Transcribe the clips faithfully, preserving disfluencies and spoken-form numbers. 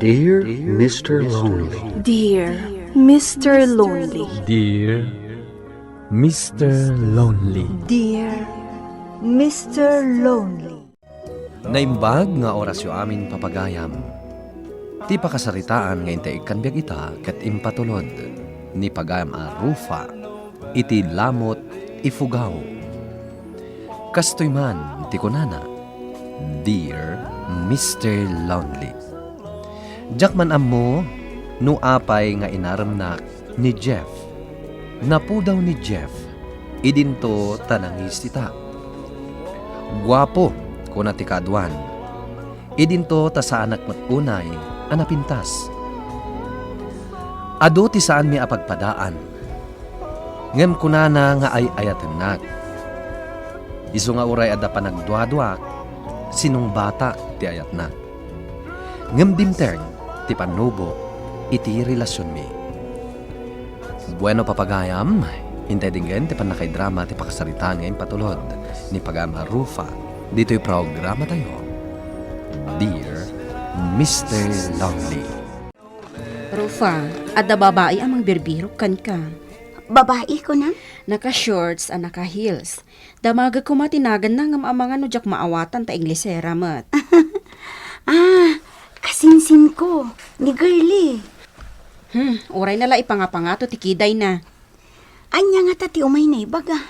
Dear Mister Lonely. Dear Mister Lonely. Dear Mister Lonely. Dear Mister Lonely. Naimbag nga orasyo amin, papagayam. Ti pakasaritaan nga intay ikkan biag ita ket impatulod ni pagayam a Rufa iti Lamot Ifugao. Kastoy man ti kunana, "Dear Mister Lonely." Diak man ammo no apay nga inaremnak ni Jeff. Napudaw ni Jeff, idinto ta nangis ita. "Guapo," kuna ti kaaduan. Idinto ta saanak met unay a napintas. Adu ti saanmi a pagpadaan. Ngem kunana nga ay-ayatennak. Isu nga uray adda panagduaduak, sinungbatak ti ayatna. Ngem dimteng ti pannubo iti relasionmi. Bueno, papagayam, intay dinggen ti pannakaidrama ti pakasaritaan nga impatulod ni pagayam a Rufa ditoy programatayo, Dear Mister Lonely. Rufa, adda babai a mangbirbirok kenka. Babai, kunam? Naka-shorts a naka-heels. Damagek koma ti naganna ngem amangan no diak maawatan ta Inglesera met. Ah, kasinsinko, ni Girlie. Hmm, urayna la ipangapangato ti kidayna. Ania ngata ti umay naibaga?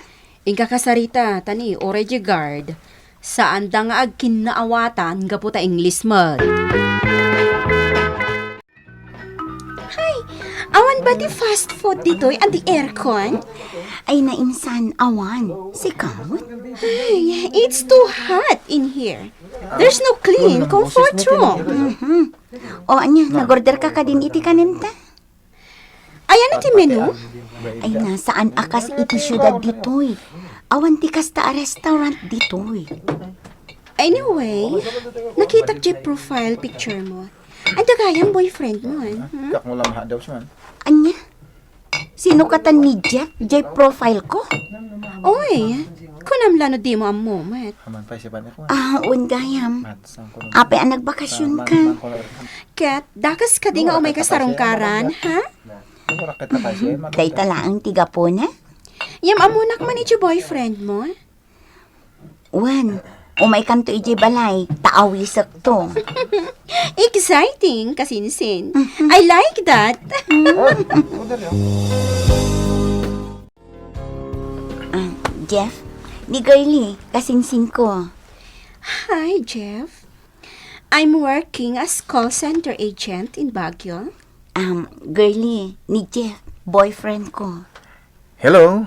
Inka kasarita, ta ni uray diay guard, saanda nga agkinnaawatan gapu ta Ingles met. Hay, awan ba ti fast food ditoy a di aircon? Ay, nainsan, awan. Sika met? Ay, it's too hot in here. There's no clean comfort room. Mhm. O, ania, nag-order ka kadin iti kanenta? Ayan ti menu? Ay, na, saan a kas iti siudad ditoy. Awan ti kasta a restaurant ditoy. Anyway, nakitak diay profile picture mo. Adda gayam boyfriend mo, eh? Hmm? Kak mo lang hadaw siya. Ania? Sino katan ni Jeff? Diay profile ko? Oy, kunam la no di mo ammo met. Aman pa isipan ako. Ah, wen gayam. Mat, saan ko na- Apay a nagbakasyon Ah, ka? man, man ko na- Ket, dakas kadi nga umay ka sarungkaran, ha? Ano ko nakita kasi, eh, mat- Dayta laeng ti gapuna? Yam, ammonak man iti boyfriend mo? Wen, umaykanto idiay balay, ta awisekto. Exciting, kasinsin. I like that. Ah, Jeff, ni Girlie, kasinsin ko. Hi, Jeff. I'm working as call center agent in Baguio. Um, Girlie, ni Jeff, boyfriend ko. Hello,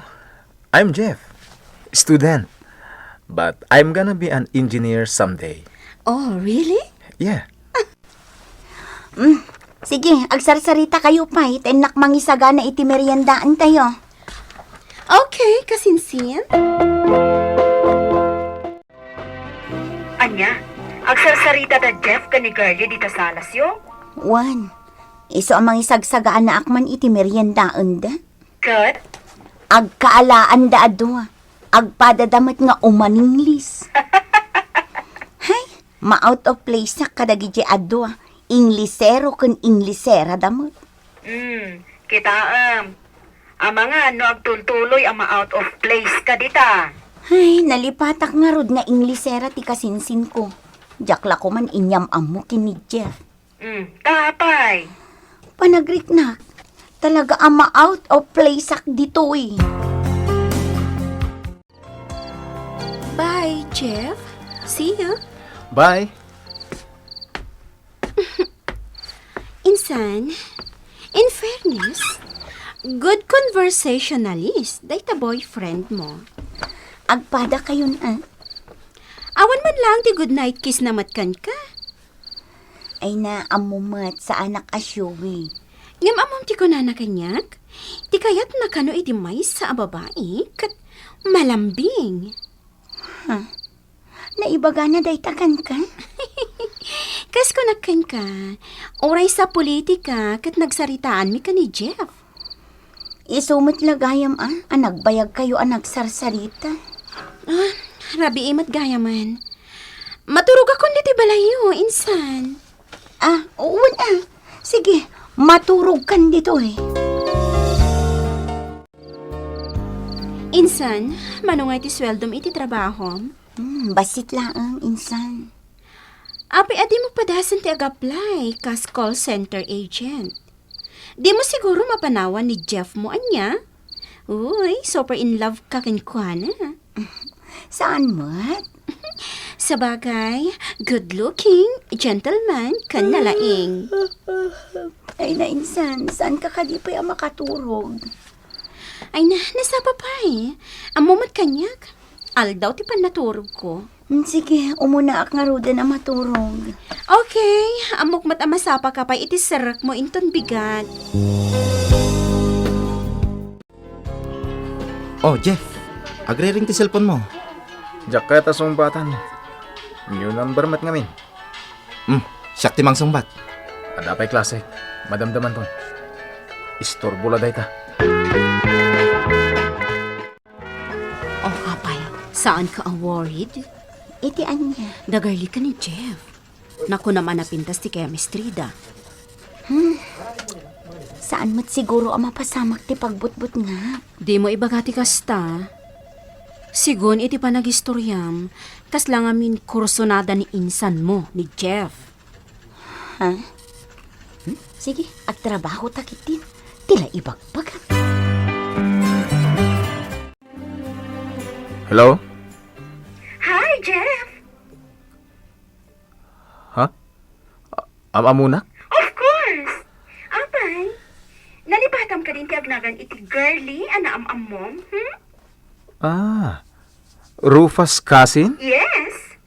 I'm Jeff. Student. But I'm gonna be an engineer someday. Oh, really? Yeah. Mm, sige, agsarsarita kayo pay, ta innak mangisagana iti meriendaan tayo. Okay, kasinsin. Ania, agsarsarita da Jeff ken ni Girlie dita salasyo? Wen, isu a mangisagsagaanaak man iti meriendaenda. Ket? Agkaalaanda a dua. Agpadada met nga umaninglis. Hay, ma-out of place-ak kadagiti a dua. Inglesero ken Inglesera da met. Hmm, kitaem. Amangan no agtultuloy a ma-out of place ka dita. Ay, nalipatak ngarud nga Inglesera ti kasinsin ko. Diak la koman inyam-ammo ken ni Jeff. Hmm, ta apay? Panagriknak, talaga a ma-out of place-ak ditoy. Bye, Jeff. See you. Bye. Insan, in fairness, good conversationalist dayta boyfriend mo. Agpada kayon, ah. Awan man lang ti good night kiss na met kenka. Ay na, ammo met, saanak a showy. Ngem ammom ti kunana kaniak? Ti kayatna kano iti maysa a babai, ket malambing. Huh? Naibagana dayta kenka? Kas kunak kenka, uray sa politika ket nagsaritaanmi ken ni Jeff. Isu met la gayam a, a nagbayag kayo a nagsarsarita. Ah, rabii met gayamen. Maturogakon ditoy balayyo, insan. Ah, wen a. Sige, maturogkan ditoy. Insan, mano nga iti sueldom iti trabahom? Hmm, bassit laeng, insan. Apay a dimo padasen ti ag-apply kas call center agent? Dimo siguro mapanawan ni Jeff mo ania? Uy, super in love ka kenkuana. Saan met? Sabagay, good-looking, gentleman, ken nalaing. Ay, nainsan, saan ka kadi pay a makaturog? Ay na, nasapa pay. Ammo met kaniak. Aldaw ti pannaturogko. Hmm, sige, umunaak ngaruden a maturog. Okay, ammok met a masapa ka pay iti serrek mo inton bigat. Oh, Jeff, agriring ti cellphone mo. Diak kayat a sungbatan. New number met ngamin. Hmm, siak ti mangsungbat. Adda pay klase. Madamdamanton. Isturbo la dayta. Oh, apay, saan ka a worried? Iti ania? Dagarli ka ni Jeff. Nakunam a napintas ti chemistry da. Hmm. Saan met siguro a mapasamak ti pagbutbutngak? Dimo ibaga ti kasta. Sigun iti panagistoriam, kasla ngamin kursunada ni insan mo ni Jeff. Ha? Hmm? Sige, agtrabaho ta ketdin. Ti la ibagbaga. Hello? Hi, Jeff! Ha? A-, am-amunak? Of course! Apay, nalipatam kadin ti agnagan iti girlie a naam-ammom, hmm? Ah, Rufa's cousin? Yes!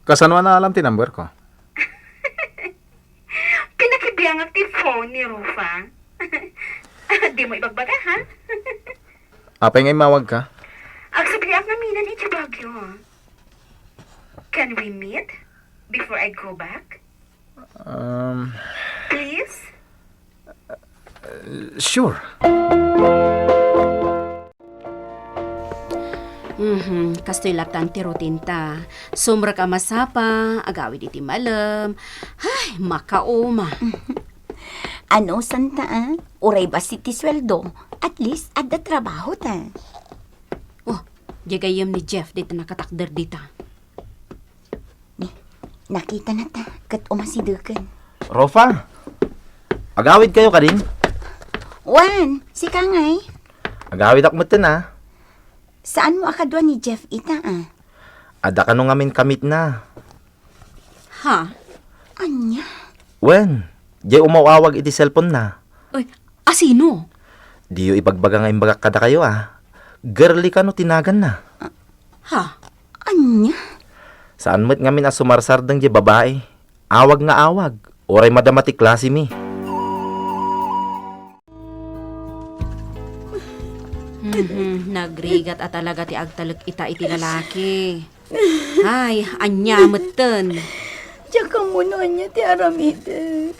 Kasano a naalam ti number ko? Pinakibiangak ti phone ni Rufa. Dimo ibagbaga, ha? Apay nga immawag ka? Agsubliak ngamin iti Baguio. Can we meet before I go back? Um, Please? Sure. Mhm, kastoy latta ti routine ta. Sumrek a masapa, agawid iti malem. Ay, makauma. Ano, Santa, ah? Uray bassit ti sueldo, at least adda trabaho ta. Oh, diay gayyem ni Jeff dita nakatakder dita. Ni, nakitana ta, ket umasideken. Rofa, agawid kayo kadin? Wen, sika ngay? Agawidak metten, a. Saanmo a kadua ni Jeff ita, a? Adda kano ngamin kamitna. Ha? Ania? Wen, diay umaw-awag iti cellphone na. Ay, asino? Diyo ibagbaga nga imbagak kadakayo, a. Girlie kano ti naganna. Ha? Ania? Saan met ngamin a sumarsardeng diay babai. Awag nga awag. Uray madama ti klase mi. Mhm, nagrigat a talaga ti agtalek ita iti lalaki. Ay, ania metten? Diak ammo no ania ti aramidek.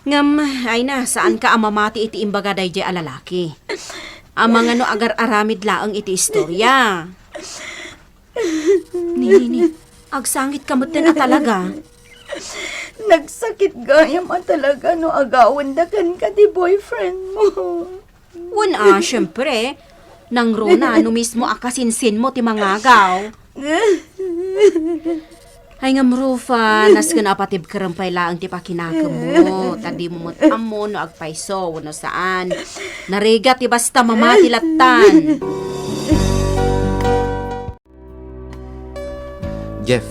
Ngem, ay na, saanka a mamati iti imbaga daydiay a lalaki. Amangan no agar-aramid laeng iti istorya. Ni, ni, ni, agsangitka metten a talaga. Nagsakit gayam a talaga no agawenda kenka ti boyfriend mo. Wen a, siempre. Nangruna no mismo a kasinsinmo ti mangagaw. Ay ngem, Rufa, nasken a patibkerem pay laeng ti pakinakemmo, ta dimo met ammo no agpayso wenno saan. Narigat ti basta mamati lattan. Jeff,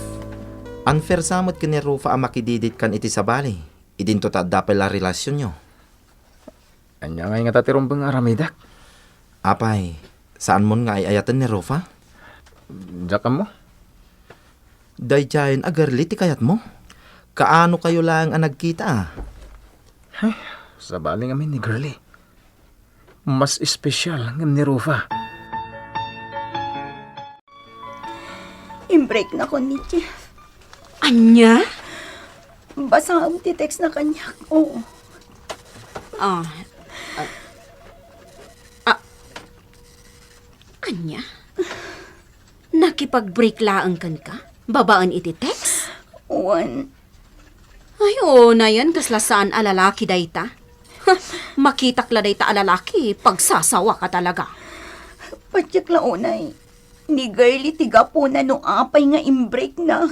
unfair sa met ken ni Rufa a makididitkan iti sabali, idinto ta adda pay la relasionyo. Ania ngay ngata ti rumbeng nga aramidek? Apay, saanmon nga ay-ayaten ni Rufa? Diak ammo. Daydiayen a girlie ti kayatmo? Kaano kayo laeng a nagkita, a? Ay, sabali ngamin ni girlie. Mas espesyal ngem ni Rufa. Imbreaknakon ni Jeff. Ania? Basaem ti text na kaniak. Oo. Ah, ah, ah, ania? Nakipag-break laeng kenka? Babaen iti text? Wen. Ay, unayen, kasla saan a lalaki dayta. Makitak la dayta a lalaki, pagsasawaka talaga. Patiek la unay. Ni Girlie ti gapuna no apay nga imbreakna.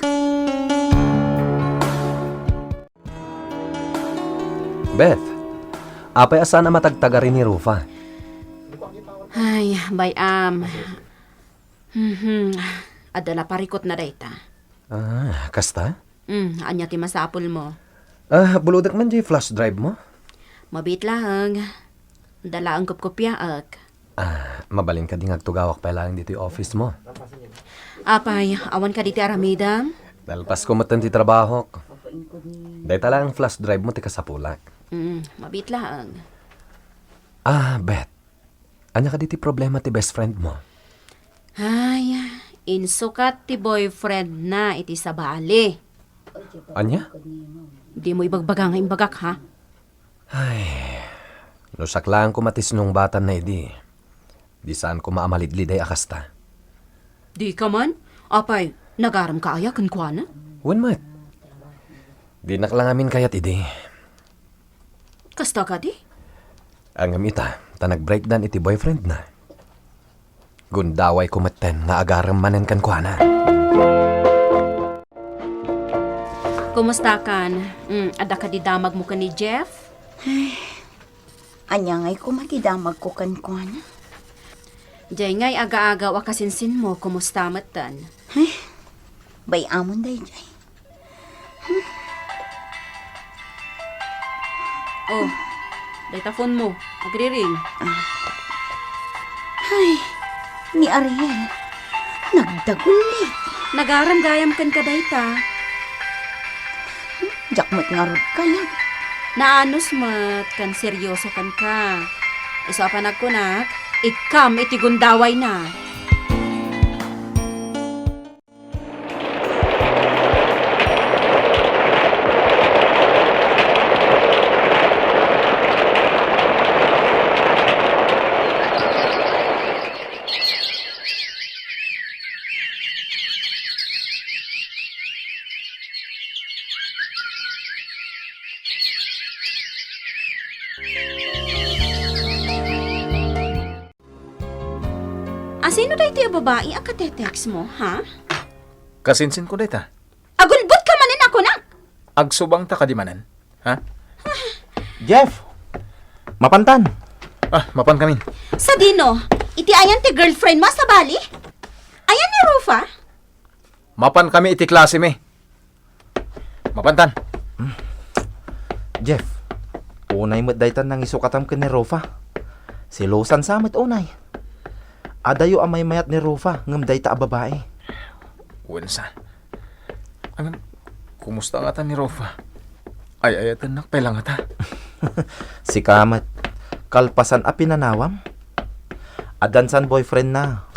Beth, apay a saan a matagtagari ni Rufa? Ay, bay-am. Mhm. Adda la parikutna dayta. Ah, kasta? Hmm, ania ti masapulmo? Ah, bulodek man diay flash drive mo? Mabiit laeng. Adda laeng kopkopiaek. Ah, mabalin kadi nga agtugawak pay laeng ditoy office mo? Apay, awan kadi ti aramidem? Nalpasko metten ti trabahok. Dayta laeng flash drive mo ti kasapulak. Mm, mabiit laeng. Ah, Beth. Ania kadi ti problema ti best friend mo? Ay, insukat ti boyfriend na iti sabali. Ania? Dimo ibagbaga nga imbagak, ha? Ay, no siak laeng koma ti sinungbatanna idi, di saan koma a malidliday a kasta. Dika man? Apay, nagaremka aya kenkuana? Wen met. Dinak la ngamin kayat idi. Kasta kadi? Ngem ita, ta nag-breakdown iti boyfriendna. Gundawayko metten nga agarem manen kenkuana. Kumustakan? Mm, adda kadi damagmo ken ni Jeff? Ay, ania ngay koma ti damagko kenkuana? Diay ngay agaagaw a kasinsinmo, kumusta metten? Ay, bay-amon daydiay. Oh, dayta phone mo. Agriring. Ay, ni Ariel. Nagdagulli. Nagarem gayam kenka dayta. Diak met ngarud kayat. Naanus met ken seryoso kenka. Isu a panagkunak, ikkam iti gundawayna. Asino daytoy a babai a katetext mo, ha? Kasinsinko dayta. Agulbodka manen a kunak! Agsubangta kadi manen, ha? Jeff! Mapantan! Ah, mapankamin. Sadino? Iti ayan ti girlfriend mo a sabali? Ayan ni Rufa? Mapankami iti klasemi. Mapantan. Jeff, unay met daytan nangisukatam ken ni Rufa. Selosan sa met unay. Adayo a maymayat ni Rufa ngem dayta a babai. Wen sa. Ngem, kumusta ngata ni Rufa? Ay-ayatennak pay la ngata. Sika met, kalpasan a pinanawam? Addan san boyfriendna.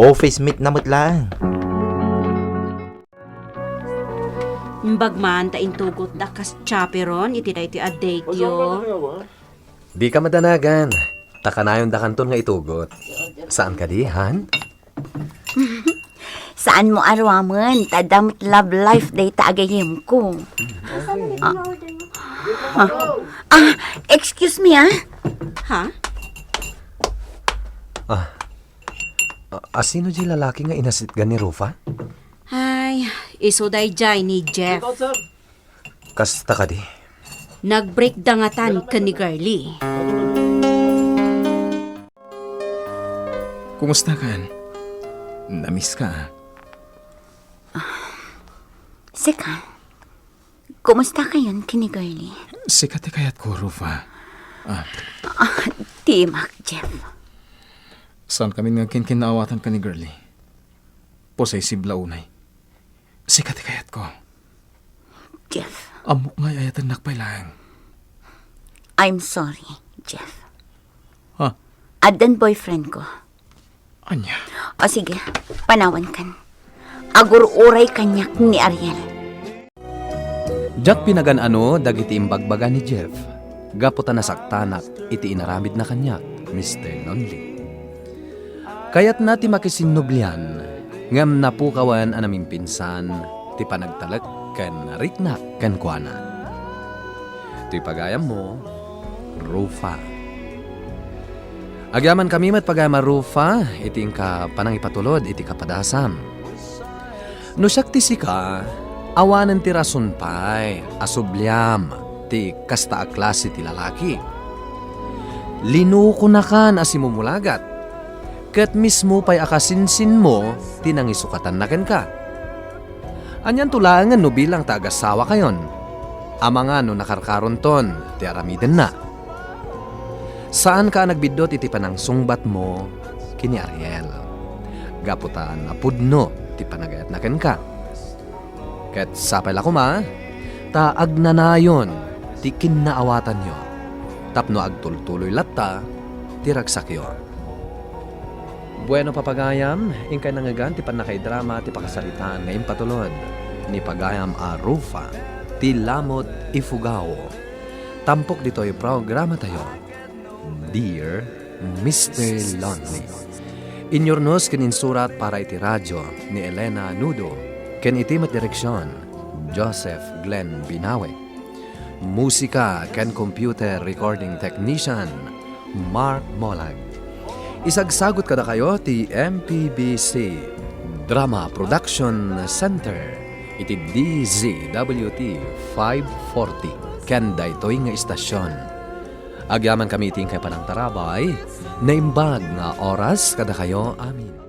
Office mate na met laeng. Imbag man ta intugotda kas chaperon iti daytoy a date-yo. Dika madanagan. Ta kanayondakanton nga itugot. Saan kadi, han? Saanmo a ruamen, ta adda met love life dayta a gayyemko. Ah, ah, excuse me, ah. Ha? Ah, a-, asino diay lalaki nga inasitgan ni Rufa? Ay, isu daydiay ni Jeff. Kasta kadi? Nag-breakda ngatan ken ni Girlie. Kumusta kan? Namiss ka, ah. Sika, kumusta kayon ken ni Girlie? Sika ti kayatko, Rufa. Ah. Ah, timak, Jeff. Saan kami nga kinkinnaawatan ken ni Girlie? Possessive la unay. Sika ti kayatko. Jeff. Ammok nga ay-ayatennak pay laeng. I'm sorry, Jeff. Ha? Addan boyfriend ko. Ania? O sige, panawankan. Agur-uray kaniak ni Ariel. Diak pinagan-ano dagiti imbagbaga ni Jeff gapu ta nasaktanak iti inaramidna kaniak, Mister Lonely. Kayatna ti makisinnublian, ngem napukawan a namimpinsan ti panagtalek ken nariknak kenkuana. Toy pagayammo, Rufa. Agyamankami met pagayam a Rufa iti inka panangipatulod iti kapadasam. No siak ti sika, awanen ti rason pay a subliam ti kasta a klase ti lalaki. Linukonakan a simumulagat, ket mismo pay a kasinsinmo ti nangisukatanna kenka. Anianto laengen no bilang ta agasawakayon? Amangan no nakarkaronton ti aramidenna. Saanka a nagbiddut iti panangsungbatmo ken ni Ariel, gapu ta napudno ti panagayatna kenka. Ket sapay la koma ta agnanayon ti kinnaawatanyo tapno agtultuloy latta ti ragsakyo. Bueno, papagayam, inkay nangngegan ti pannakaidrama ti pakasaritaan nga impatulod ni pagayam a Rufa ti Lamot Ifugao. Tampok ditoy programatayo, Dear Mister Lonely. Inyurnos ken insurat para iti radio ni Elena Nudo, ken iti met direksion, Joseph Glenn Binawe. Musika ken computer recording technician, Mark Molag. Isagsagut kadakayo ti M P B C Drama Production Center iti D Z W T five forty ken daytoy nga istasion. Agyamankami iti inkay panangtarabay, naimbag nga oras kadakayo amin.